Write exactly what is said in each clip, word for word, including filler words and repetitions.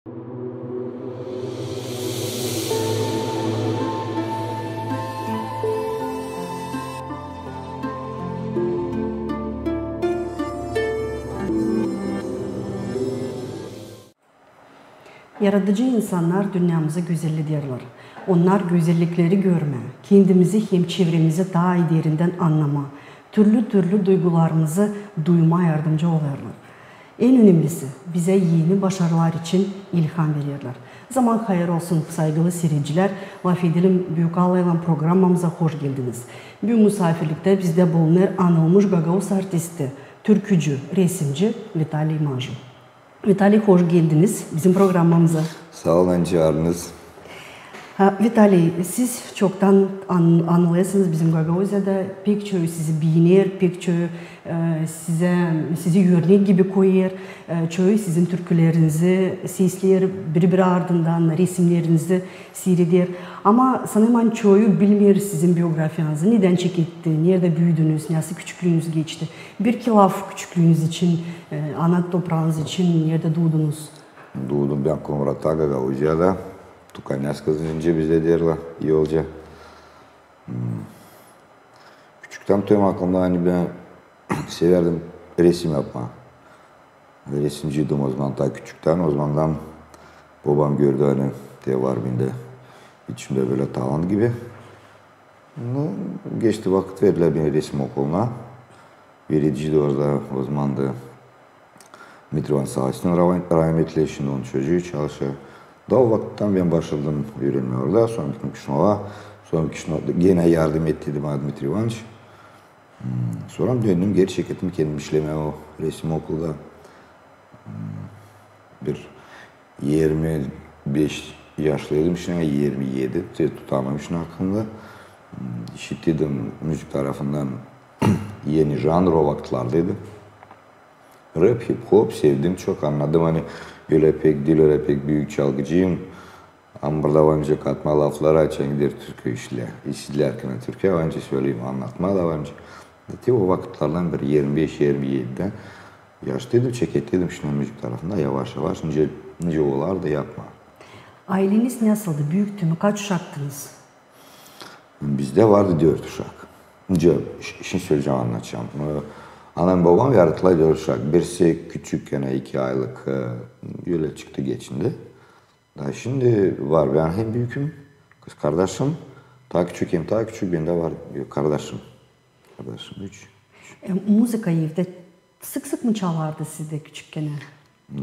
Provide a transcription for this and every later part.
Yaradıcı insannar dünnämizi gözellederlär. Onnar gözellikleri görmää, kendimizi hem çevremizi taa derindän annamaa, türlü-türlü duygularımızı duymaa yardımcı olêrlar. En önemlisi, bizä eni başarılar için ilham vererlär. Zaman hayır olsun, saygılı siiredicilär, "LAFedelim" büük alaylan programamıza hoş geldiniz. Bu musaafirliktä bizdä bulunêr anılmış gagauz artisti, türkücü, resimci Vitaliy Manju. Vitaliy, hoş geldiniz bizim programamıza. Saa olun, çaardınız. Ha, Vitaliy, siz çoktan an-, anılêrsınız bizim Gagauziyada. Pek çoyu sizi beener, pek çoyu, e, sizä, sizi örnek gibi koyêr. E, çoyu sizin türkülerinizi sesleer, biri-biri ardından resimnerinizi siireder. Ama sanêrım, ani çoyu bilmeer sizin biografiyanızı, nedän çeketti, neredä büüdünüz, nasıl küçüklüünüz geçti. Bir-iki laf küçüklüünüz için, e, ana topraanız için, neredä duudunuz? Duudum bän Komrata, Gagauziyada. Tukanääskazın, bizdä deerlär yolca. Hmm. Küçüktän tutarım aklımda, ani bän sevärdim resim yapmaa. Resimciydim ozaman taa küçüktän. Ozamandan bobam gördü, ani te var bendä, içimdä bölä talant gibi. Nu, geçti vakıt, verdilär beni resim okuluna. Verediciydi orada ozaman da Dmitriy İvanoviç Salastin, ra-, rahmetli, şindi onun çocuu çalışêr. Da o vakıttan bän başladım üürenmää orada. Sora gittim Kişinövä. Sora Kişinövda genä yardım etti bana Dmitriy İvanoviç. Hmm, sora döndüm, geeri çekettim kendim işlemää o resim okulda. Hmm, bir irmi beş yaşlıydım şindi, irmi edi, te tutamam şindi aklımda. Hmm, işitirdim müzik tarafından eni janr, o vakıtlardaydı. Rap, hip-hop sevdim çok, annadım, ani ölä pek diil, ölä pek büük çalgıcıyım. Ama burada var nicä katmaa lafları, açan gider türkü işlää. İşiderkän türkü, var nicä söleyim, annatmaa da var nicä. Te o vakıtlardan bir irmi beş, irmi edi yaştaydım, çeketirdim şindi müzik tarafında yavaş-yavaş, nicä, nicä olardı yapmaa. Ayleniz nasıldı? Büüktü mü? Kaç uşaktınız? Bizdä vardı dört uşak. Nicä, ş-, şindi söleyecäm, annadacam. E, anam, bobam yarattılar dört uşak. Birisi küçük, ani iki aylık, e, ölä çıktı, geçindi. Da şindi var, bän hem büüküm, kızkardaşım, taa küçük, hem taa küçük bendä var, e, kardaşım. Kardaşım üç. E, muzıka evdä sık-sık mı çalardı sizdä küçükkän? Hmm,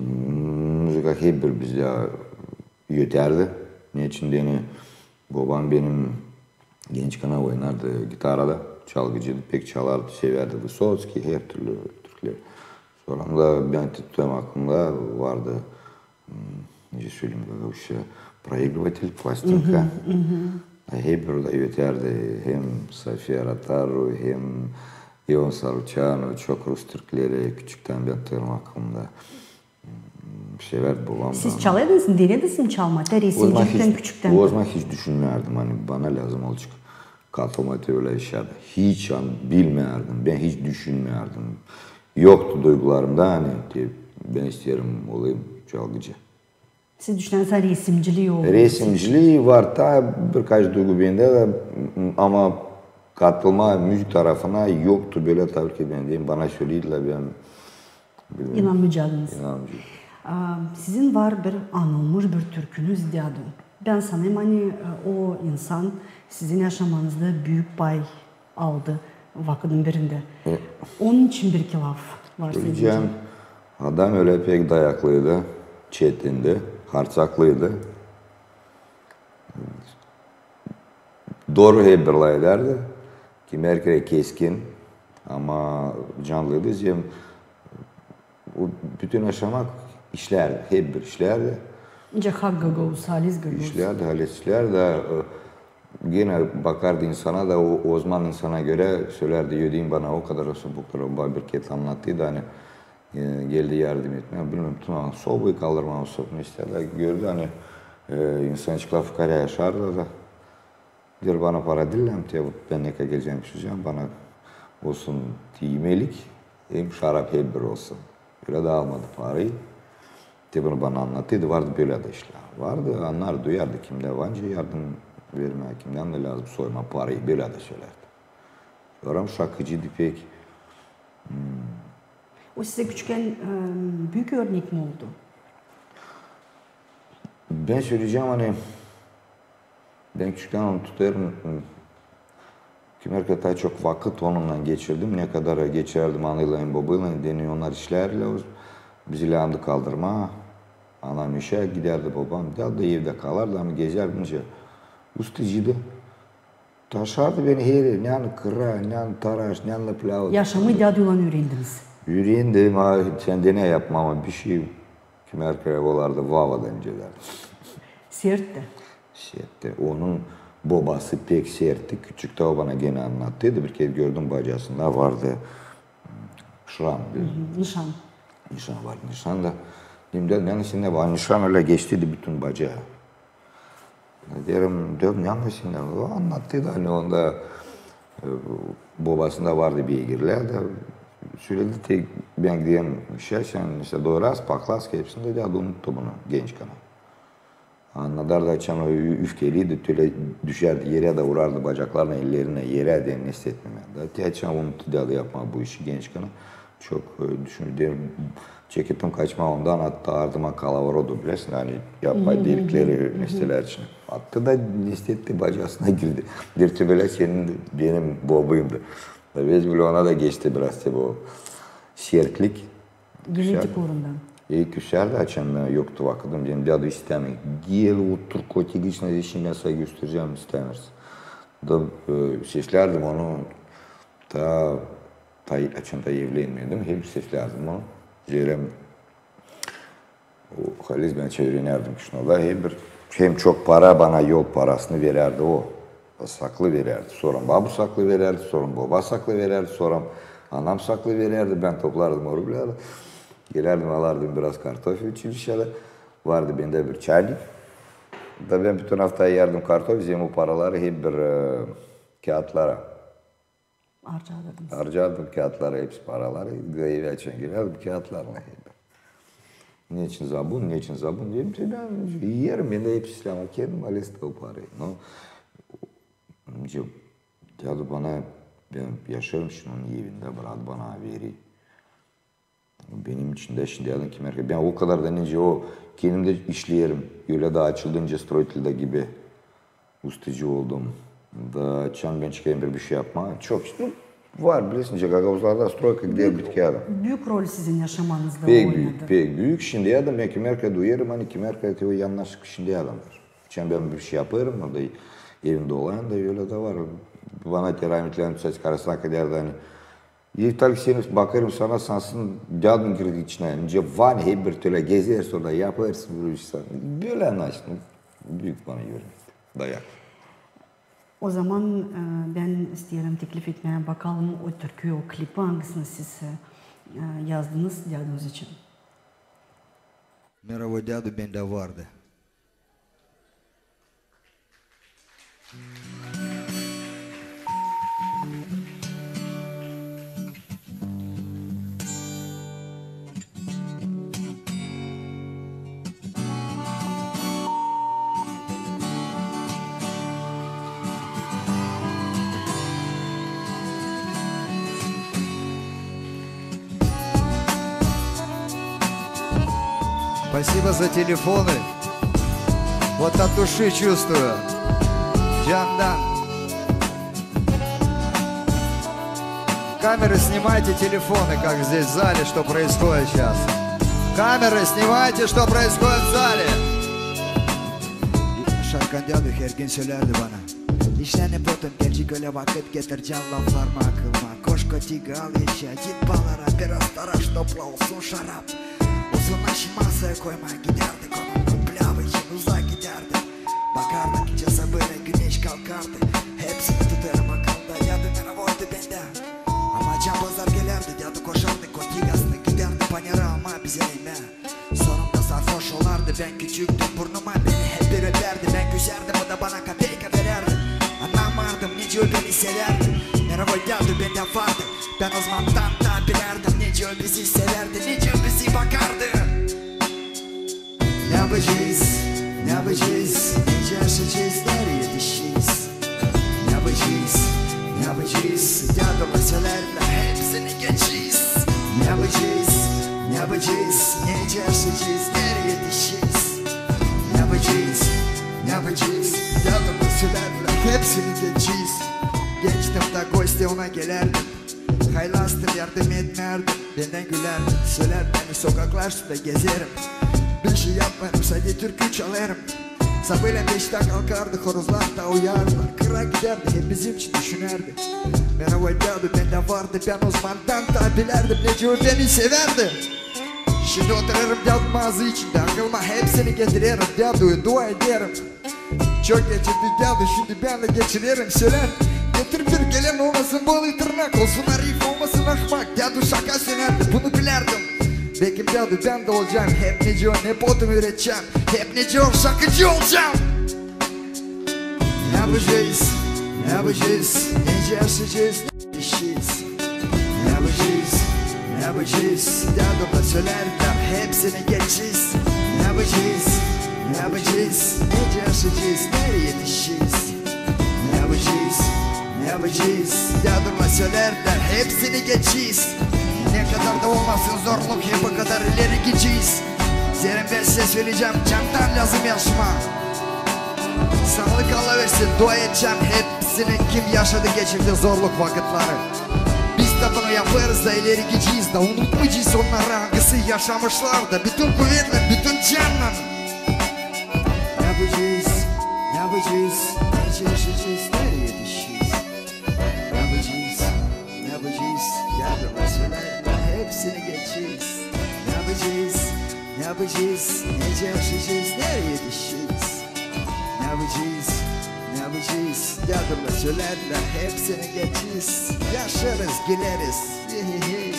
muzıka hep bir bizdä ötärdi. Neçin deyni, bobam benim gençkän oynardı gitarada, çalgıcıydı, pek çalardı, sevärdi Vısotskiy, hertürlü türküleri. Sora da bän tutarım aklımda vardı, hmm, nicä söleyim, gagauzça, проигрыватель, plastinka. Hep burada ötärdi hem Sofia Rotaro, hem İvan Saruçanu, çok rus türküleri küçüktän bän tutarım aklımda. Hmm, sevärdi bobam. Siz çalêrdınız mı, denediniz mi çalmaa? Te resimciliktän küçüktän. Ozaman hiç düşünmärdim, ani bana lääzım olacek katılmaa te ölä işlerdä. Hiç, ani bilmärdim, bän hiç düşünmärdim. Yoktu duygularımda, ani te bän isteerim olayım çalgıcı. Siz düşünärsiniz resimcilii oldu. Resimcilii var, taa birkaç duygu bendä dä, ama katılmaa müzik tarafına yoktu bölä, tabii ki, bän deyim, bana söleydilär, bän bilmeerim. İnanmayacaydınız. İnanmayacaydım. A, sizin var bir anılmış bir türkünüz, "Dädu". Bän sanêrım, ani, e, o insan sizin yaşamanızda büük pay aldı vakıdın birindä. E. Onun için bir-iki laf var söleyecäm. Adam ölä pek dayaklıydı, çetindi, harçaklıydı. Dooru hep bir lafedärdi. Kimi erkerä keskin, ama canlıydı. Zerä o bütün yaşamak işlärdi, hep bir işlärdi. Nicä hak gagauz, halis gagauz. İşlärdi, halis işlärdi. Da, e, genä bakardı insana da, o, ozaman insana görä sölärdi, ödeyim bana o kadar olsun, bu kadar, o bana bir kerä annattıydı, ani, e, geldi yardım etmää. Bilmeerim, tutmaa sobayı, kaldırmaa sobayı, ne isteer, da gördü, ani, e, insançıklar fukaara yaşêêrlar da. Deer, bana para diil, hem te bän ne kadar gelecäm, pişirecäm, bana olsun te imelik, hem şarap hep bir olsun. Ölä dä almadı parayı. Te bunu bana annattıydı, vardı bölä dä işlär. Vardı, annar, duyardı, kimdä var nicä yardım vermää, kimdän dä lääzım soymaa parayı, bölä dä sölärdi. Soram şakıcıydı pek. Hmm. O sizä küçükkän, e, büük örnek mi oldu? Bän söleyecäm, ani bän küçükkän onu tutêrım, kimerkä taa çok vakıt onunnan geçirdim, ne kadar geçirärdim anaylan, bobaylan, deyni onnar işlärlär, bizi lääzımdı kaldırmaa, anam işä gidärdi, bobam dä, dä evdä kalardı, ama gezärdi nicä ustıcıydı. Taşırdı beni her erä, nän kıra, nän taraş, nän lepläv. Yaşamayı däduylan üürendiniz? Üürendim, a, sän denä yapmaa, ama bişey kimerkä olardı vava da nicä dä. Sertti. Sertti. Onun bobası pek sertti. Küçüktä o bana genä annattıydı. Bir kerä gördüm, bacasında vardı şram. Hı hı, nışan. Nışan vardı, nışan da. Dedim, dädu, nän sendä var? Nışan ölä geçtiydi bütün bacaa. Deerim, dädu, nän sendä var? O annattıydı, ani onda, e, bobasında vardı beygirlär dä. Söledi, te bän gidäm işä, sän, mesela, doyuras, paklaska hepsini dä, dädu unuttu bunu gençkana. Annadardı, açan o ü-, üfkeliydi, tölä düşärdi erä dä urardı bacaklarına, ellerinä erä dä, ne hissetmemää. Da te açan unuttu dädu yapmaa bu işi gençkana. Çok, e, düşündüm, çekettim kaçmaa ondan, attı ardıma kolovorodu, bilersin, ani yapay delikleri, hı hı, mestelär için. Attı da ne hissetti, bacasına girdi. Deer, te bölä senin, benim bobayımdı. Da biz bilä ona da geçti biraz te bu sertlik. Genetik uurundan. E, küsärdi, açan yoktu vakıdım. Deerim, dädu, istämeerim. Gel, otur, kotik, iç, ne işin, bän sana gösterecäm, istämeersin. Da, e, seslärdim onu, taa, taa, açan taa evlenmedim, hep seslärdim onu. Deerim, o halis bän üürenärdim Kişinövda, hep bir, hem çok para bana, yol parasını verärdi o. Saklı verärdi. Soram babu saklı verärdi, soram boba saklı verärdi, soram anam saklı verärdi. Bän toplardım o rublääri. Gelärdim, alardım biraz kartofil uçilişçädä. Vardı bendä bir çaynik. Da bän bütün afta iyärdim kartofil, zerä o paraları hep bir, e, kiyatlara. Arcadıydınız. Arcadım kiyatları, hepsi paraları. Da evä açan gelärdim kiyatlarlan hep. Neçin zabun, neçin zabun deerim, te bän iyerim, bän dä hep islää kendim alesta o parayı. No, nicä, dädu bana, bän yaşêêrım şindi onun evindä, brat bana verer. Benim için dä şindi dädu kimerkä, bän o kadar da nicä o, kendim dä işleerim, ölä dä açıldım nicä stroiteldä gibi. Ustıcı oldum. Da açan bän çıkêrım bir, bir şey yapmaa. Çok, nu, var, bilersin, nicä gagauzlarda stroyka gider bitki adam. Büük rol sizin yaşamanızda oynadı. Pek büük, pek büük. Şindi dä bän kimerkä duyêrım, ani kimerkä te o yanaşık şindi dä var. Açan bän bir şey yapêrım, orada evin dolayında ölä dä var. Bana te rahmetli Sati Karasnak deyärdi, ani Evtalkseniz, bakêrım sana, sansın dädun girdi içinä. Nicä var, hep bir tölä gezersin orada, yapêrsın, vurursan. Bölä, значит, nu, büük bana örnek, dayak. O zaman, e, bän isteerim teklif etmää bakalım o türküyü, o klipi, angısını siz, e, yazdınız dädunuz için. Мировой дядю бендä vardı. Спасибо за телефоны. Вот от души чувствую. Candan. Камеры, снимайте телефоны, как здесь в зале, что происходит сейчас. Камеры, снимайте, что происходит в зале. Şarkan dädu her gün sölärdi bana: işlää ne potan, gelecek ölä vakıt, getirecän laflarımı aklıma. Koş, kotik, al, yaşa, git baalara, biraz taraş, topla, olsun şarap. Uzun aşın masaya koyma, gidärdik onun kuplava için, uzak gidärdik. Bakardık, nicä sabaalää güneş kalkardı. Hepsini tutêrım akılda, dädu mировойdu bendä. Ama can bazar gelärdi, dädu koşardı, kotik aslı, gidärdi panera almaa bizä imää. Sonunda sarhoş olardı, bän küçüktüm, burnuma beni hep bir öpärdi. Bän küsärdim, o da bana kapeyka verärdi. Annamardım, nicä o beni sevärdi. Мировой дядю bendä vardı. Bän o zaman taa bilärdim, nicä o bizi sevärdi, nicä o bizi bakardı. Ne yapacez? Ne yapacez? Nicä yaşayacez? Nereyi etişecez? Ne yapacez? Ne yapacez? Dädu sölärlär, hepsini geçecez. Ne yapacez? Ne yapacez? Nicä yaşayacez? Nereyi etişecez? Ne yapacez? Ne yapacez? Dädu sölärlär, hepsini geçecez. Gençtim da gösteri ona gelärdim. Haylastım, yardım etmärdim. Bendän gülärdi, sölärdi, ani sokaklar üstündä gezerim. Bir şey yapmêêrım, sade türkü çalêrım. Sabaalän beştä kalkardı, horozlar da uyardılar. Kıra gidärdi, hep bizim için düşünärdi. Merabay, dädu, bendä vardı, bän o zamandan da bilärdim, nicä o beni sevärdi. Şindi oturêrım dädu maazı içindä, aklıma hepsini getirerim, däduya dua ederim. Çok geçirdi dädu, şindi bän dä geçirerim, sölär. Getir bir gelän, olmasın bılı tırnak, olsun arif, olmasın ahmak. Dädu şaka sölärdi, bunu bilärdim. Bekim, dädu, bän dä olacam hep nicä o, ne potum üretecäm, hep nicä o şakıcı olacam. Ne yapacez? Ne yapacez? Nicä yaşayacez? Ne etişecez? Ne yapacez? Ne yapacez? Dädu sölärlär, hepsini geçecez. Ne yapacez? Ne yapacez? Nicä yaşayacez? Nereyi etişecez? Ne yapacez? Ne yapacez? Dädu sölärlär, hepsini geçecez. Ne kadar da olmasın zorluk, hep o kadar ileri gidecez. Zerä bän sizä söleyecäm, candan lääzım yaşamaa. Saalık Allah versin, dua edecäm hepsini, kim yaşadı, geçirdi zorluk vakıtları. Biz dä bunu yapêrız da ileri gidecez da unutmayacez onnarı, angısı yaşamışlar da bütün kuvetlän, bütün cannan. Ne yapacez? Ne yapacez? Nicä yaşayacez? Nereyi etişecez? Ne yapacez? Ne yapacez? Dädu sölärlär, hepsini geçecez. Ne yapacez? Ne yapacez? Nicä yaşayacez? Nereyi etişecez? Ne yapacez? Ne yapacez? Dädu sölärlär, hepsini geçecez. Yaşarız, güleriz. Hey, hey, hey.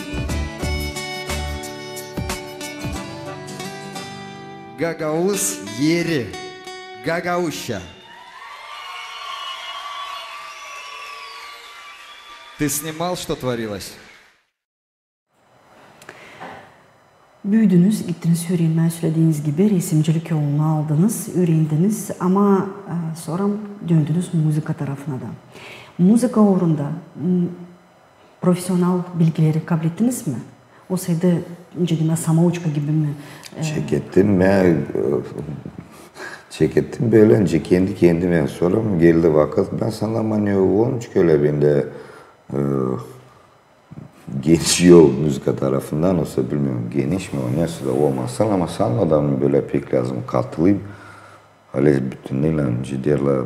Gagauz eri. Gagauzça. Ты снимал, что творилось? Büüdünüz, gittiniz üürenmää, sölediiniz gibi, resimcilik yolunu aldınız, üürendiniz, ama, e, sora döndünüz muzıka tarafına da. Muzıka uurunda, m, profesional bilgileri kablettiniz mi? Olsaydı, nicä deyim, samouçka gibi mi? E, çekettim bän, e, çekettim bölä, nicä kendi kendimä. Sora geldi vakıt, bän sanêrım, ani onuşka ölä bendä, e, geniş yol muzıka tarafından, olsa bilmeerim, geniş mi o, nesoy da olmasın, ama sanmadım bölä pek lääzım katılım. Halizdän bütünüylän, nicä deerlär,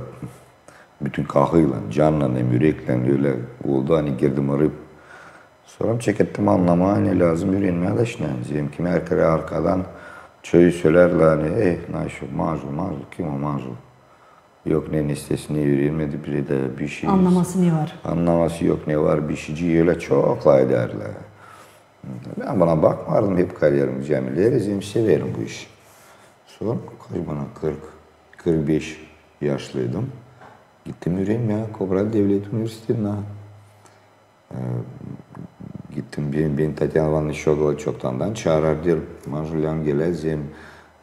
bütün kahıylan, cannan hem üreklän ölä oldu, ani girdim arayıp. Sora çekettim annamaa, ani lääzım üürenmää dä şindi. Zerä kimär kerä arkadan çoyu sölärlär, ani, e, naşo, Mažul, Mažul, kim o Mažul? Yok, ne, ne istesin, ne üürenmedi, biri dä bişey. Annaması ne var? Annaması yok, ne var, bişeycii, ölä çok lafedärlär. Bän buna bakmardım, hep kaderim, cämileri, zerä severim bu işi. Sora, kaç bana, kırk, kırk beş yaşlıydım. Gittim üürenmää Kobralı devlet universitetinä. E, gittim, beni, beni Tatyana İvanovna Şogala çoktandan çaarêr, deer, Mažul, yan gelä, zerä,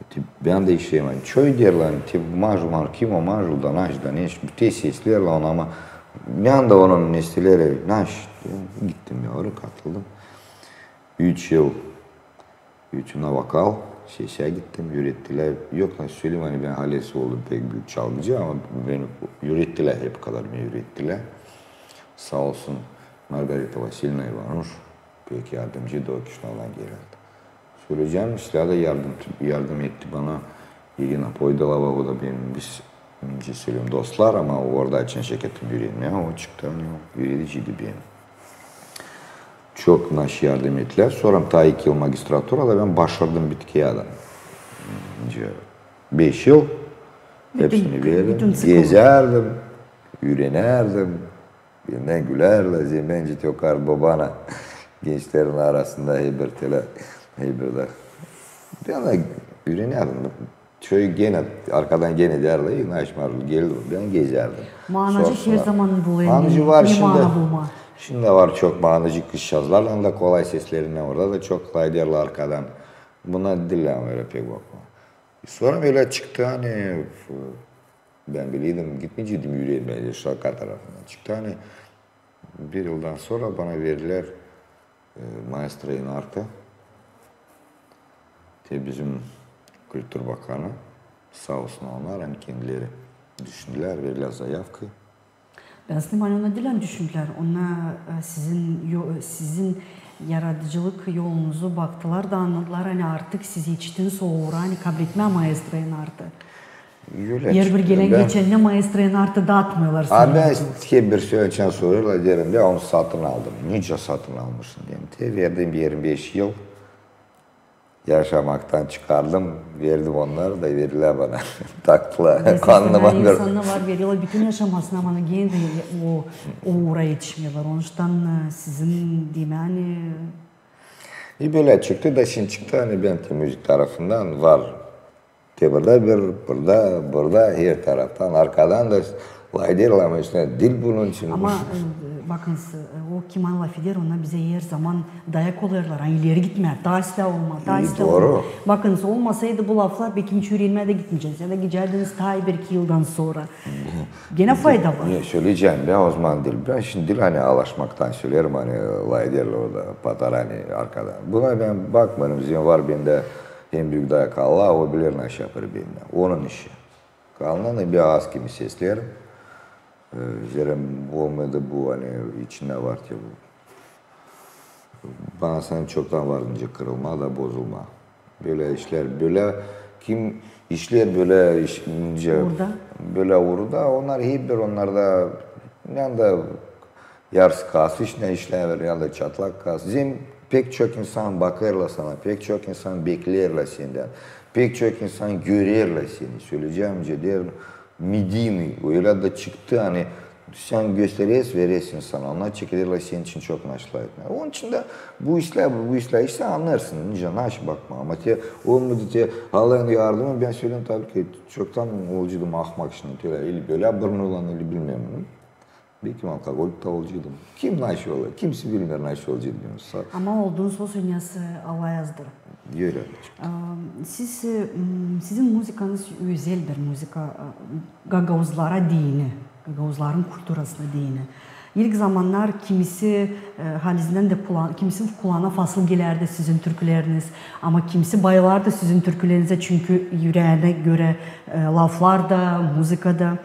te, bän dä işleerim. Çoyu deerlär, te, Mažul, Mažul, kim o Mažul, da naş, da ne, te sesleerlär onu, ama bän dä onun nesteleri, naş, gittim, ya, orayı katıldım. Üç yıl Üç yıl na vokal, sesä gittim, üürettilär. Yok, naşey söleyim, ani bän halizdän oldum pek büük çalgıcı, ama beni üürettilär, hep kadar beni üürettilär. Saa olsun Margarita Vasilyevna İvanuş, pek yardımcı, da o Kişinövdan gelerdi. Söleyecäm, islää dä yardım, yardım etti bana İrina Poydalova, o da benim, biz, nicä söleyim, dostlar, ama orada açan şirketin üürenmää, o çıktı, ani o üürediciydi benim. Çok naş yardım ettilär. Sora taa iki yıl magistraturada bän başardım bitkiyadan. Nicä, beş yıl. Bütün, hepsini verdim. Bütün sıkı. Gezärdim, üürenärdim. Bendän gülärlär, zerä bän nicä te o kadar bobana gençlerin arasında herbir telä, herbir dä. Bän dä üürenärdim. Çoyu genä, arkadan genä deerlär, naş, Mažul, gel, bän gezärdim. Mahnacı her zaman bulêr. Mahnacı var şindi. Mana bulmaa. Şindi var çok mahnacı kızçazlar, ani da kolay seslerinnän, orada da çok lafedärlär arkadan. Buna diil, ama ölä pek bakma. Sora ölä çıktı, ani bän bilerdim, gitmeyeceydim üreemä, Şaka tarafına. Çıktı, ani bir yıldan sora bana verdilär maestro enartı. Te bizim kultura bakanı, saa olsun onnar, ani kendileri düşündülär, verdilär zayavka. Bän sanêrım, ani ona diil düşündülär, ona sizin yaradıcılık yolunuzu baktılar da annadılar, ani artık siz etiştiniz o uura, ani kabletmää maestro enartı. Ölä çıktı. Herbir gelän-geçännä maestro enartı daytmêêrlar. A bän hep bir söleerkän sorêrlar, deerim, ya onu satın aldım. Nicä satın almışsın, deerim. Te verdim bir yirmi beş yıl. Yaşamaktan çıkardım, verdim onnara da, verdilär bana. Taktılar. Kanlıma bir. İnsannar var, veriyorlar bütün yaşamasını, ama gene dä o uura etişmeerlär. Onuştan sizin demäni... E, bölä çıktı da şindi çıktı, ani bän te müzik tarafından var. Te burada bir, burada, burada, her taraftan, arkadan da lafederlär, ama işte diil bunun için. Ama bakınız, o kim lafeder, ona bizä her zaman dayak olêrlar, ani ileri gitmää, taa islää olmaa, taa islää olmaa. Bakınız, olmasaydı bu laflar, bekim hiç üürenmää dä gitmeyeceniz, ya da gidecäydiniz taa bir-iki yıldan sora. Gene fayda var. Ne söleyecäm, bän o zaman diil, bän şindi diil, ani alaşmaktan söleerim, ani lafederlär orada, patar, ani arkadan. Buna bän bakmêêrım, bizim var bendä en büük dayak Allah, o biler ne iş yapêr bendä. Onun işi. Kalın, ani biraz kimi sesleerim. Zerä olmadı bu, ani içindä var te bu. Bana sanki çoktan vardı nicä kırılmaa da bozulmaa. Bölä işlär, bölä kim işleer bölä iş, nicä, bölä uurda, onnar hep bir, onnarda, yanda yarısı kas işindä işleer, yanda çatlak kas. Zerä pek çok insan bakêrlar sana, pek çok insan bekleerlär sendän, pek çok insan görerlär seni. Söleyecäm, nicä deerim, medeni, ölä dä çıktı, ani sän gösteresin, veresin insana, onnar çekederlär senin için çok naşlar etmää. Onun için dä bu işlär, bu işlär, işte annêêrsın, nicä, naşı bakmaa. Ama te olmadı te Allahın yardımı, bän söleyim, tabii ki, çoktan olaceydım ahmak şindi, ölä, ili bölä burnuylan, ili bilmeerim. Bekim alkoholik tä olaceydım. Kim naşı olêr, kimsä bilmeer naşı olaceydım. Ama oldunuz o sän nasıl Allah yazdır. Ölä. Siz, sizin muzikanız özel bir muzika, gagauzlara deyni, gagauzların kulturasına deyni. İlk zamannar kimisi, halizdän dä, kimisi kulaana fasıl gelärdi sizin türküleriniz, ama kimisi bayılardı sizin türkülerinizä, çünkü üreesinä görä laflar da, muzika da.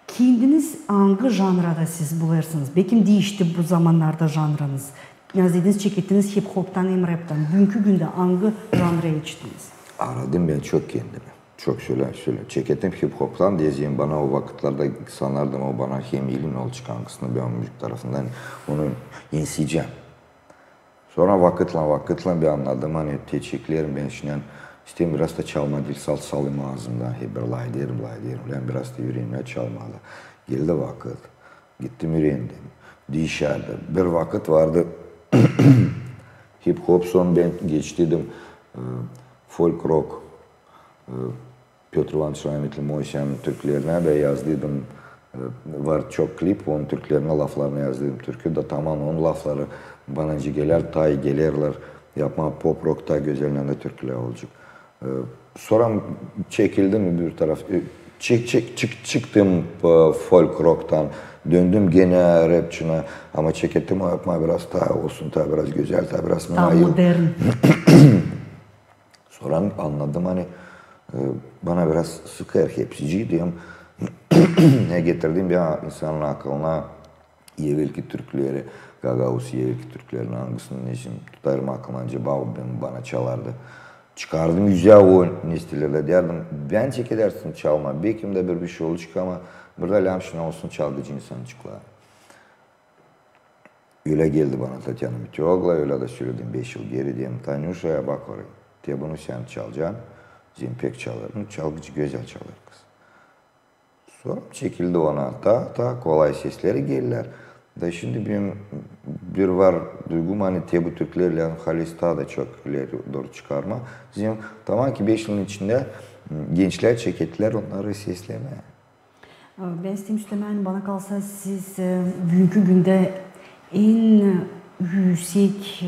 Kendiniz angı janrada siz bulêrsınız? Bekim diişti bu zamannarda janrınız. Nasıl dediniz, çekettiniz hip-hoptan hem reptan. Büünkü gündä angı janrayı etiştiniz? Aradım bän çok kendimi. Çok sölä, sölä. Çekettim hip-hoptan deyecäm, bana o vakıtlarda sanardım, o bana hem ilim olacek, angısını bän müzik tarafından onu enseyecäm. Sora vakıtlan, vakıtlan bän annadım, ani te çekilerim bän şindän, isteerim biraz da çalmaa diil, salt salayım aazımdan, hep bir lafederim, lafederim, biraz da üürenmää çalmaa da. Geldi vakıt, gittim, üürendim, diişärdim. Bir vakıt vardı, hip-hop, sora bän geçtiydim folk-rock. Pötr İvanıç rahmetli Moiseevin türkülerinä bän yazdıydım, var çok klip, onun türkülerinä laflarını yazdıydım türkü, da taman onun lafları bana nicä geler, taa gelerlär, yapmaa pop-rock taa gözäl, ne dä türkülär olacek. Sora çekildim bir taraf, çık-, çık-, çık-, çıktım folk-rocktan, döndüm genä repçinä, ama çekettim yapmaa biraz taa olsun, taa biraz gözäl, taa biraz taa modern. Sora annadım, ani bana biraz sıkêr hepsicii, deyim. Ne getirdim bän insanın akılına evelki türküleri, gagauz evelki türkülerini, angısını, nesin, tutarım akılımdan, acaba o bän, bana çalardı. Çıkardım üzä o nesnelerdä, deyärdim, bän çekederdim çalmaa, bekim dä bir, bir şey olacek, ama burada läämşina olsun çalgıcı insançıklar. Ölä geldi bana Tatyana Meteoglu, ölä dä söledim beş yıl geeri, deyim, Tanuşa, ya bak orayı. Te bunu sän çalacan, zerä pek çalêr. Nu, çalgıcı gözäl çalêr kız. Sora çekildi ona, taa, taa kolay sesleri geldiler. Da şindi benim bir var duygum, ani te bu türküleri lääzım halizdän taa da çok ileri dooru çıkarmaa. Zerä taman ki beş yılın içindä gençlär çeketilär onnarı seslemää. Bän isteerim sölemää, ani bana kalsa siz büünkü gündä en üüsek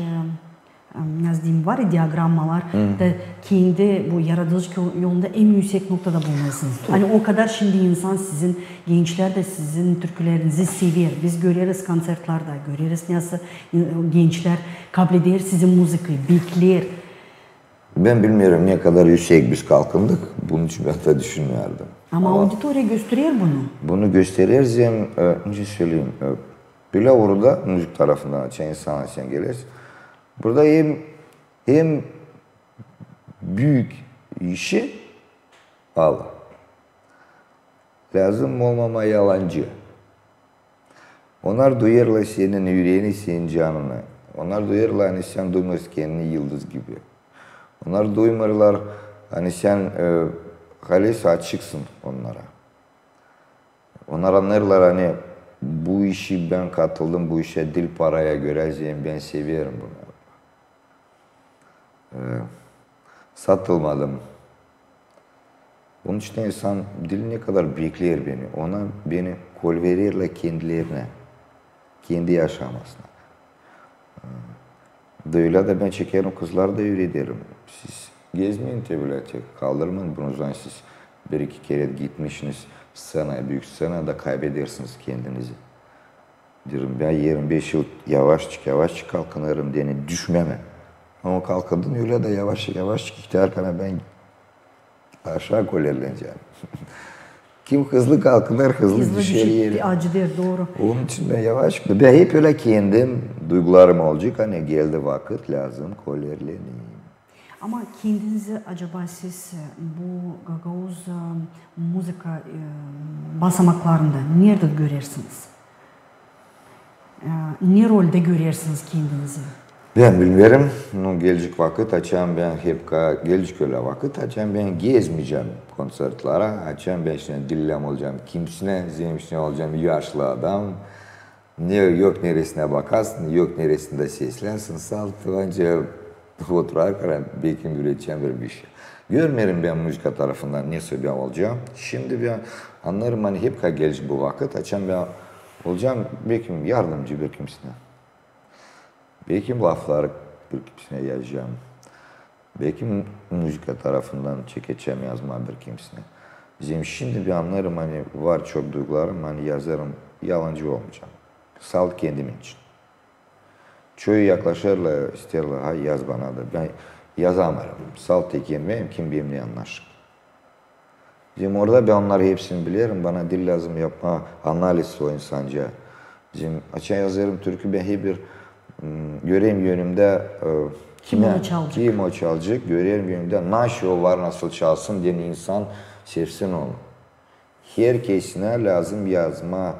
Nasıl deyim, var ya diagrammalar da kendi bu yaradıcılık yol-, yolunda en üüsek noktada bulunasınız. Ani o kadar şindi insan sizin, gençlär dä sizin türkülerinizi sever. Biz göreriz konţertlerdä, göreriz nasıl, e, gençlär kableder sizin muzıkayı, bekleer. Bän bilmeerim, ne kadar üüsek biz kalkındık, bunun için bän dä düşünmärdim. Ama auditoriya gösterer bunu. Bunu gösterer zerä, e, nasıl söleyim, e, bölä orada muzıka tarafından açan insan, sän gelersin. Burada en, en büük işi Allah. Lääzım olmamaa yalancı. Onnar duyêrlar senin üreeni, senin canını. Onnar duyêrlar, ani sän duymêêrsın kendini yıldız gibi. Onnar duymêêrlar, ani sän, e, halizdän açıksın onnara. Onnar annêêrlar, ani bu işi bän katıldım, bu işä diil paraya görä, zerä bän severim bunu. E, satılmadım. Bunun için insan diil ne kadar bekleer beni, ona beni kolvererlär kendilerinä, kendi yaşamasına. E, da ölä dä bän çekerim, kızları da üürederim. Siz gezmeyin te bölä tek, kaldırmayın bunu, zaman siz bir-iki kerä gitmişsiniz sţenaya, büük sţenaya da kaybedersiniz kendinizi. Deerim, bän irmi beş yıl yavaşçık, yavaşçık kalkınêrım deyni düşmemää. Ama kalkındım ölä dä yavaşçık, yavaşçık, ihtärkana bän aşaa kolverlenecäm. Kim hızlı kalkınêr, hızlı düşer erä. Acıdêr, dooru. Onun için bän yavaşçık, bän hep ölä kendim duygularım olacek, ani geldi vakıt, lääzım kolverleneyim. Ama kendinizi acaba siz, e, bu gagauz, e, muzıka, e, basamaklarında neredä görersiniz? E, ne roldä görersiniz kendinizi? Bän bilmeerim. Nu, gelecek vakıt, açan bän hep ka-, gelecek ölä vakıt, açan bän gezmeyecäm konţertlara, açan bän şindi diil lääzım olacam kimseyä, zerä şindi olacam yaşlı adam. Ne, yok neresinä bakasın, yok neresindä seslensin, salt, ancak oturarkan bekim üretecäm bir, bir şey. Görmeerim bän muzıka tarafından nesoy bän olacam. Şindi bän annêêrım, ani hep ka gelecek bu vakıt, açan bän olacam bekim yardımcı bir kimseyä. Bekim lafları bir kimseyä yazacam. Bekim muzıka tarafından çekecäm yazmaa bir kimseyä. Zerä şindi bän annêêrım, ani var çok duygularım, ani yazêrım, yalancı olmayacam. Salt kendim için. Çoyu yaklaşêrlar, isteerlär, ay, yaz bana da. Bän yazamêêrım. Salt tek kendim, kim benimnän annaşêr. Zerä orada bän onnarı hepsini bilerim, bana diil lääzım yapmaa analiz o insanca. Zerä açan yazêrım türkü, bän hep bir, m, görerim önümdä, e, kim o çalacek, görerim önümdä, naşey o var nasıl çalsın deyni, insan sevsin onu. Herkezinä lääzım yazmaa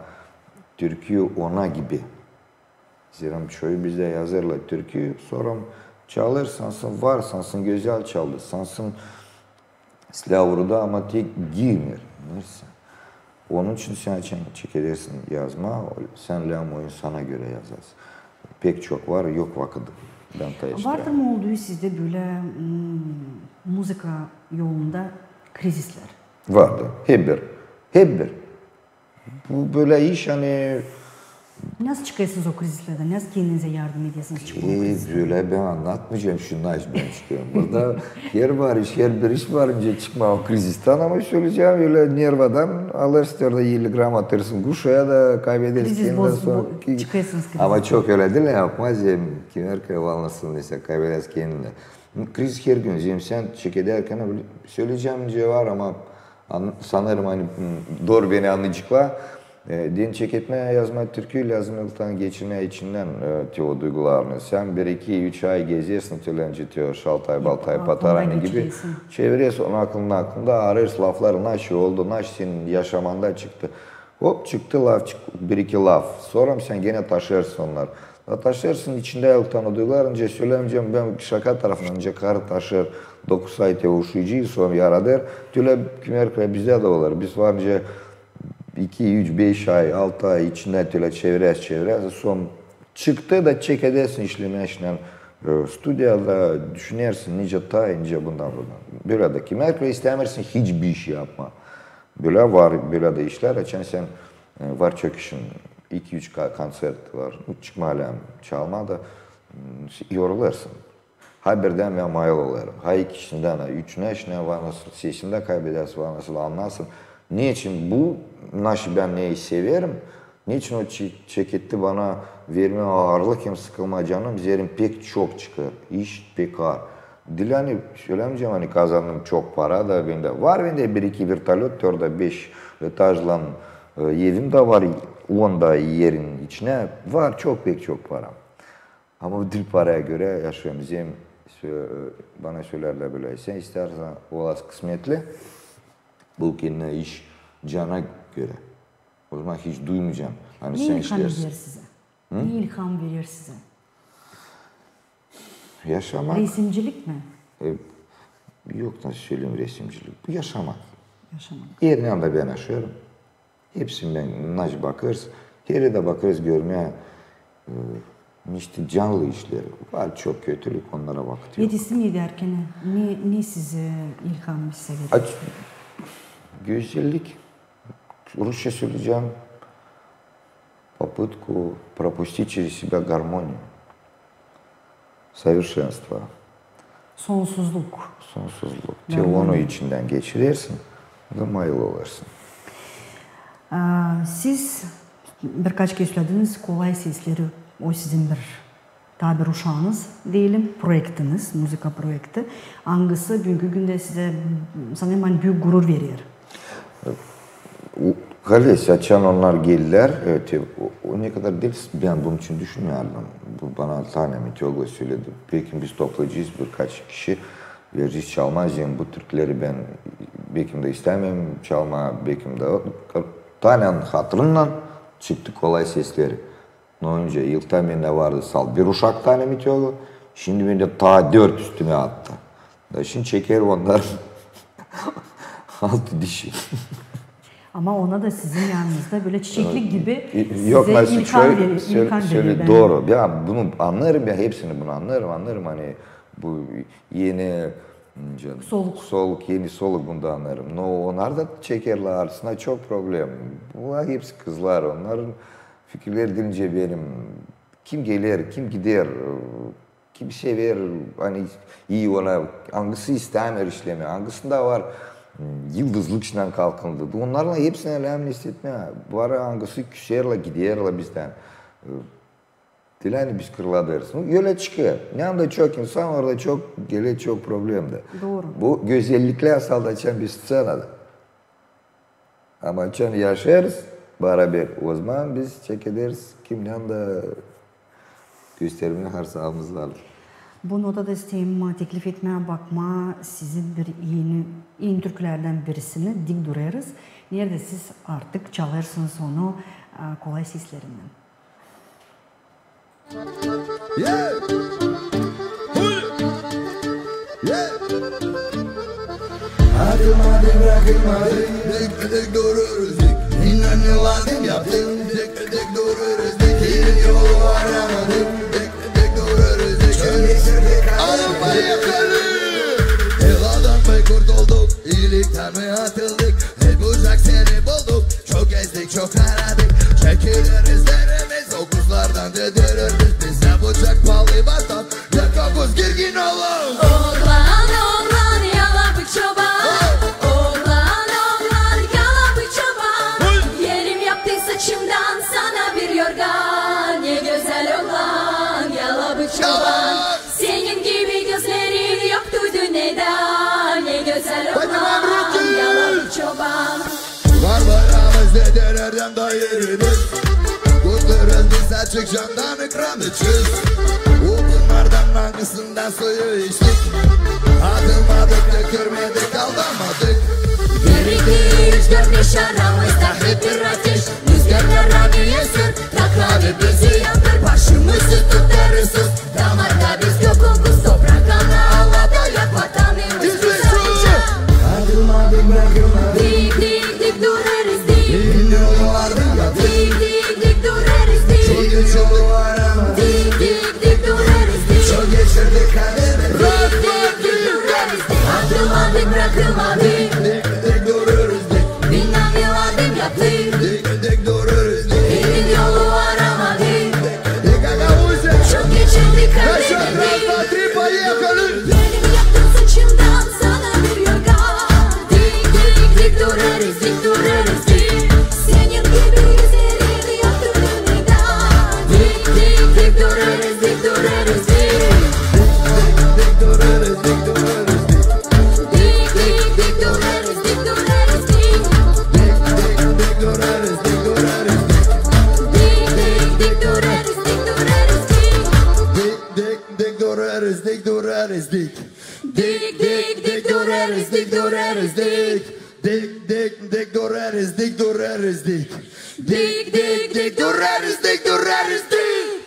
türkü ona gibi. Zerä çoyu bizdä yazêrlar türkü, sora çalêr, sansın var, sansın gözäl çaldı, sansın slavurda, ama tek girmeer. Neysä. Onun için sän açan çekedersin yazmaa, sän lääzım o insana görä yazasın. Pek çok var, yok vakıdım. Bän ta... Vardır mı oldu sizdä bölä, m, muzıka yolunda krizislär? Vardı. Hep bir. Hep bir. Bu bölä iş, ani... Nasıl çıkêrsınız o krizislerdän? Nasıl kendinizä yardım edersiniz çıkmaa o krizislerdän? Bölä bän annatmayacam şunu, nasıl bän çıkêrım. Burada her var iş, her bir iş var, nicä çıkmaa o krizistän, ama söleyecäm, ölä nervadan alêrsın, orada elli gram atêrsın guşaya da kaybedersin kendini, sora çıkêrsınız krizistän. Ama çok ölä diil, yapmaz, hem kim erkek anlasın, neysä, kaybedersin kendini. Krizis her gün, zerä sän çekederkän, söleyecäm, nicä var, ama An-, sanêrım, ani, m, dooru beni annayaceklar. E, deyni çeketmää, yazmaa türkü lääzım ilktän geçirmää içindän, e, te o duygularını. Sän bir, iki, üç ay gezersin, tölä nicä te o şaltay-baltay, patarana gibi. Çevirersin onu aklında, aklında, arêêrsın lafları, naşey oldu, naşey senin yaşamanda çıktı. Hop, çıktı laf, çık-, bir, iki laf. Sora sän genä taşıyêrsın onnarı. Da taşıyêrsın içindä ilktän o duyguları, nicä söleyecäm, bän şaka tarafından, nicä karı taşıyêr dokuz ay te uşuyacı, sora yaradêr. Tölä, kim erkek, bizdä dä olêr. Biz var nicä iki, üç, beş ay, altı ay içindä tölä çevirersin, çevirersin, sora çıktı da çekedersin işlemää işindän, e, studiyada, düşünersin, nicä taa, nicä bundan, bundan. Bölä dä, kim erkek, istämeersin hiçbir iş yapmaa. Bölä var, bölä dä işlär, açan sän, e, var çok işin, iki, üç ka-, konţert var, nu, çıkmaa lääzım çalmaa da, m, yorulêrsın. Ha birdän bän mayıl olêrım. Ha ikisindän, ha üçündän, işindän, var nasıl sesini dä kaybedersin, var nasıl annêêrsın. Neçin bu, naşı bän neyi severim, neçin o çe-, çeketti bana vermää aarlık hem sıkılmaa canım, zeerim pek çok çıkêr, iş pek aar. Diil ani sölämeyecäm, ani kazandım çok para da bendä. Var bendä bir-iki vertolёt, dört-beş etajlan, e, evim dä var, on da erin içinä. Var çok, pek çok para. Ama diil paraya görä yaşêêrım. Zem sö-, bana söleerlär bölä: sän istärsän olasın kısmetli, bul kendinä iş cana görä. O zaman hiç duymayacam, ani sän işleersin. Ne ilham verer sizä? Ne ilham verer sizä? Yaşamak. Resimcilik mi? E, yok, nasıl söleyim resimcilik. Bu yaşamak. Yaşamak. Her neyä bän yaşêêrım. Hepsindän naşı bakêrız. Her dä bakêrız görmää, e, işte canlı işleri. Var çok kötülük, onnara vakıt yok. Resim edärkän ne, ne sizä ilham, sizä verer? Aç-, gözellik. Rusça söleyecäm, попытку пропустить через себя гармонию, совершенство. Sonsuzluk. Sonsuzluk. Гармония. Te onu içindän geçirersin, da mayıl olêrsın. A, siz birkaç kerä sölediniz, Kolay sesleri, o sizin bir taa bir uşaanız deyelim, proektiniz, muzıka proekti, angısı büünkü gündä sizä, m, sanêrım, ani büük gurur verer. O, halizdän, açan onnar gelärlär, evet, o, o ne kadar diil, bän bunun için düşünmeyärdim. Bu bana Tanya Meteoglu söledi. Bekim biz toplayacez birkaç kişi, verecez çalmaa, zerä bu türküleri bän bekim dä istämeerim çalmaa, bekim dä. Tanyanın hatırından çıktı Kolay sesleri. No, öncä yılda bendä vardı salt bir uşak Tanya Meteoglu, şindi bendä taa dört üstümä attı. Da şindi çekerim onnarı altı dişi. Ama ona da sizin yanınızda bölä çiçeklik gibi sizä ilham verer, ilham verer. Dooru. Bän bunu annêêrım, bän hepsini bunu annêêrım, annêêrım, ani bu eni, m, soluk, eni soluk, bunu da annêêrım. No, onnar da çekerlär arasına, çok problem. Bunnar hepsi kızlar, onnarın fikirleri diil nicä benim. Kim geler, kim gider, kim sever, ani ii ona, angısı istämeer işlemää, angısında var, m, yıldızlık içindän kalkındı. Onnarın hepsini önemli hissetmää. Var, angısı küserlär, giderlär bizdän. E, diil ani biz kırıladêrız. No, ölä çıkêr. Neredä çok insan, orada çok geler, çok problem dä. Dooru. Bu gözelliklär salt açan biz sţenada. Ama açan yaşêêrız baraber, ozaman biz çekederiz kimnän dä göstermää harsaamızı. Bu notada isteerim teklif etmää bakmaa sizin bir eni, eni türkülerdän birisini, Dik durêrız. Neredä siz artık çalêrsınız onu, e, Kolay seslerindän. Yeah! Atılmadı, bırakılmadı. Dik, dik dururuz dik. İnanılmadı yaptım. Dik, dik dururuz dik. Yeni yolu aramadık. Dik, dik dururuz dik. Çöl geçirdik. Alın bayakalım. Heladan mı kurtulduk? İyilikten mi atıldık? Hep uzak seni bulduk. Çok gezdik, çok aradık. Çekilir izlerimiz. O kızlardan da döneriz. Biz ne bucak palı vatan. Yakabuz girgin oğlan. Oğlan, oğlan, yalabık çoban. Oğlan, oğlan, yalabık çoban. Yerim yaptı saçımdan sana bir yorgan. Ne gözäl oğlan, yalabık çoban. Senin gibi gözlerin yoktu dünnedä. Ne gözäl oğlan, yalabık çoban. Var paramız, dedelerdän dä yürüdük. Kutluyoruz biz açık candan ikram için. O bunlardan angısından suyu içtik. Atılmadık, tökülmedik, aldamadık. Bir, iki, üç, dört, beş aramızda hep bir ateş. Rüzgarlar ramiye sür, takarı bizi yaptır. Başımızı tutarız sus. Damarda biz gökün kuz, toprak ana, alada yak vatanımız. Atılmadık, bırakılmadık. Dik, dik, dik durarız dik. Dik, dik, dik durarız dik. Çok geç oldu arama. Dik, dik, dik durarız dik. Çok geçirdik kaderi. Dik, dik, dik durarız dik. Atılmadık, bırakılmadık. Dik, dik durarız dik. İnanılmadım yaptık. Dik, dik durarız dik. Elin yolu aramadık. Çok geçirdik kaderi. Раз, два, три, поехали! Dik, dik, dik, dik durêrız, dik durêrız, dik. Dik, dik, dik durêrız, dik durêrız, dik.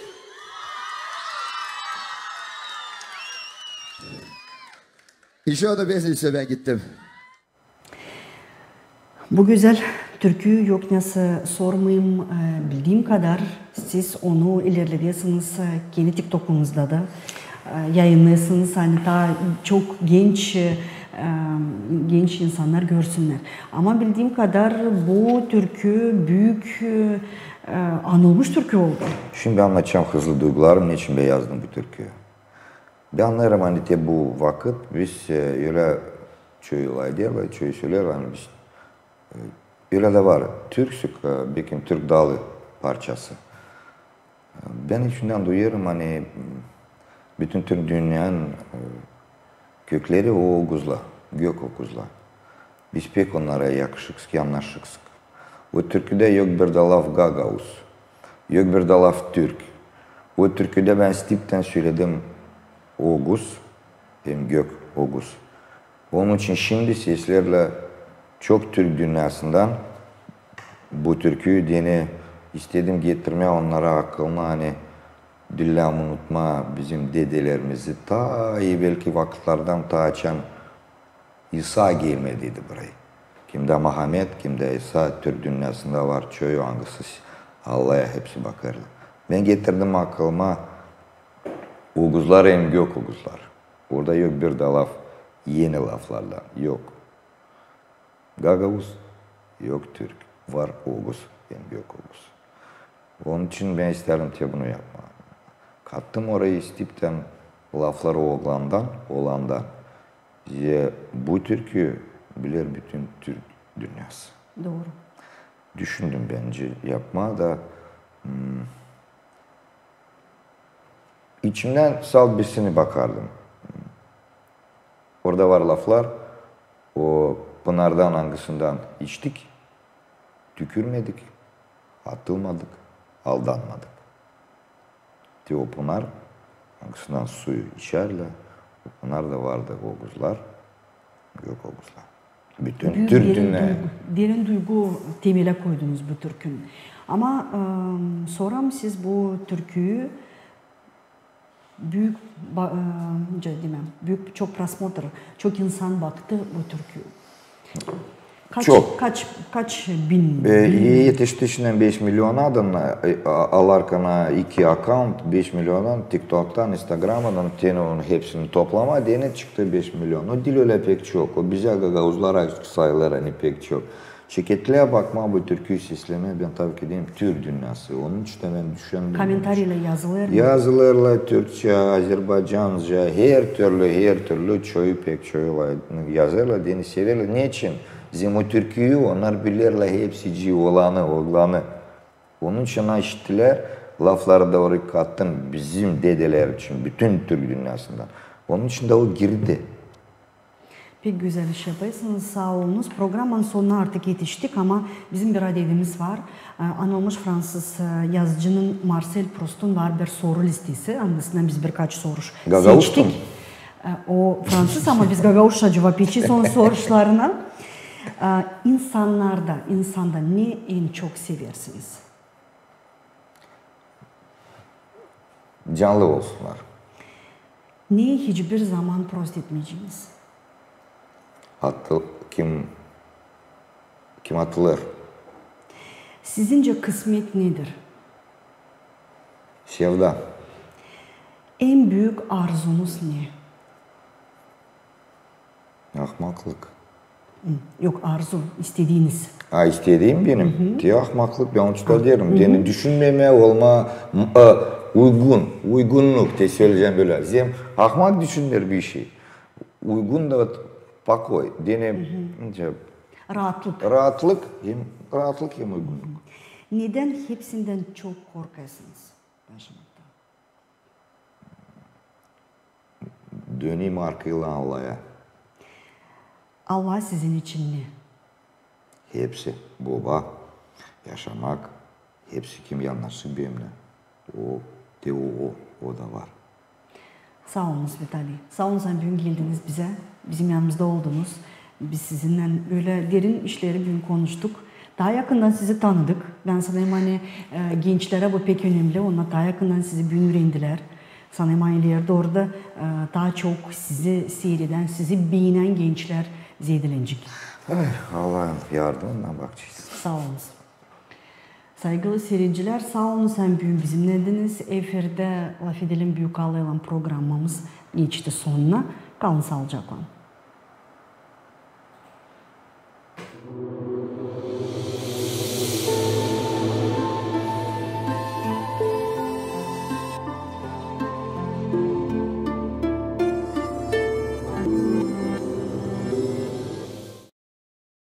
İşo da bezdiyse, bän gittim. Bu gözäl türküyü yok nası sormayım. E, bildiim kadar, siz onu ilerledesiniz, e, kendi TikTokunuzda da, e, yayınlêêrsınız, ani taa çok genç, e, genç insannar görsünnär. Ama bildiim kadar, bu türkü büük, e, anılmış türkü oldu. Şindi bän annadacam hızlı duygularım, neçin bän yazdım bu türküyü. Bän annêêrım, ani te bu vakıt biz, e, ölä çoyu lafederiz, çoyu söleerlär, ani biz, e, ölä dä var, türksük, e, bekim türk dalı parçası. E, bän içimdän duyêrım, ani, m, bütün türk dünnenin, e, kökleri o oguzlar, gök oguzlar. Biz pek onnara yakışıksız, yannaşıksız. O türküdä yok bir dä laf gagauz, yok bir dä laf türk. O türküdä bän stiptän söledim oguz hem gök oguz. Onun için şindi seslerlär çok türk dünnäsindän bu türküyü deyni istedim getirmää onnara akılına, ani diil unutmaa bizim dedelerimizi taa evelki vakıtlardan, taa açan İsa gelmediydi burayı. Kimdä Muhammed, kimdä İsa, türk dünnäsindä var çoyu, angısı s-, Allaha hepsi bakêrlar. Bän getirdim akılıma oguzlar hem gök oguzlar. Orada yok bir dä laf, eni laflardan yok. Gagauz, yok türk, var oguz hem gök oguz. Onun için bän isteerim te bunu yapmaa. Kattım orayı stiptän lafları olandan, olandan. Ve bu türküyü biler bütün türk dünnäsı. Dooru. Düşündüm bän yapmaa da, m, içimdän salt birisini bakardım. Orada var laflar, o pınardan, angısından içtik, tükürmedik, atılmadık, aldanmadık. Te o pınar, angısından suyu içerlär, o pınarda vardı oguzlar, gök oguzlar. Bütün türk dünnä. Büük derin duygu, derin duygu temelä koydunuz bu türkün. Ama, ıı, soram, siz bu türküyü büük, ba-, e, nicä demää, büük, çok prosmotr, çok insan baktı bu türküyü. Kaç, çok. Kaç, kaç bin, e, bin? Etiştiynän beş milyondan, e, a-, alarkan iki akaunt, beş milyondan, TikToktan, Instagramdan, te onu hepsini toplamaa deyni çıktı beş milyon. O diil ölä pek çok, o bizä gagauzlara sayılêr, ani pek çok. Şirketlär bakmaa bu türküyü seslemää, bän tabii ki deerim, türk dünnäsı. Onun için dä bän düşündüm. Komentariylär yazılêr mı? Yazılêrlar türkçä, azerbaycanca, her türlü, her türlü, çoyu, pek çoyu la-, yazêrlar, deyni severlär. Neçin? Bizim o türküyü onnar bilerlär hepsicii, olanı, oglanı. Onun için işittilär, lafları da orayı kattım, bizim dedeler için, bütün türk dünnäsindän. Onun için dä o girdi. Pek gözäl iş yapêrsınız, saa olunuz. Programanın sonuna artık etiştik, ama bizim bir adetimiz var. E, anılmış fransız, e, yazıcının Marsel Prustun var bir soru listesi, angısından biz birkaç soruş seçtik. Gagauzça mı? E, o fransız, ama biz gagauzça cuvap edecez onun soruşlarına. E, insannarda, insanda ne en çok seversiniz? Canlı olsunnar. Neyi hiçbir zaman prost etmeyeceniz? Atıl-, kim, kim atılêr. Sizincä kısmet nedir? Sevda. En büük arzunuz ne? Ahmaklık. Hı, yok, arzu, istediiniz. A, istediim benim? Hı hı. Te ahmaklık, bän onu deerim. Hı hı. Deyni düşünmemää, olmaa, m-, e, uygun, uygunnuk, te söleyecäm bölä. Zem ahmak düşüner bir şey. Uygun da вот покой. Deyni, hı hı, nicä, raatlık. Raatlık hem, raatlık hem uygunnuk. Hı hı. Nedän hepsindän çok korkêrsınız yaşamakta? Döneyim arkaylan Allaha. Allah sizin için ne? Hepsi. Boba, yaşamak, hepsi kim yannaşık benimnän. O, te o, o, o da var. Saa olunuz, Vitaliy. Saa olunuz, ani büün geldiniz bizä, bizim yanımızda oldunuz. Biz sizinnän bölä derin işleri büün konuştuk. Taa yakından sizi tanıdık. Bän sanêrım, ani, e, gençlerä bu pek önemli. Onnar taa yakından sizi büün üürendi. Sanêrım, ani ileri dooru da, e, taa çok sizi siiredän, sizi beenän gençlär zeedelenecek. Ay, Allahın yardımınnan bakacez. Saa olunuz. Saygılı siiredicilär, saa olunuz, ani büün bizimnäydiniz. Efirdä "Lafedelim" Büük Allaylan programmamız geçti sonuna. Kalın saalıcaklan.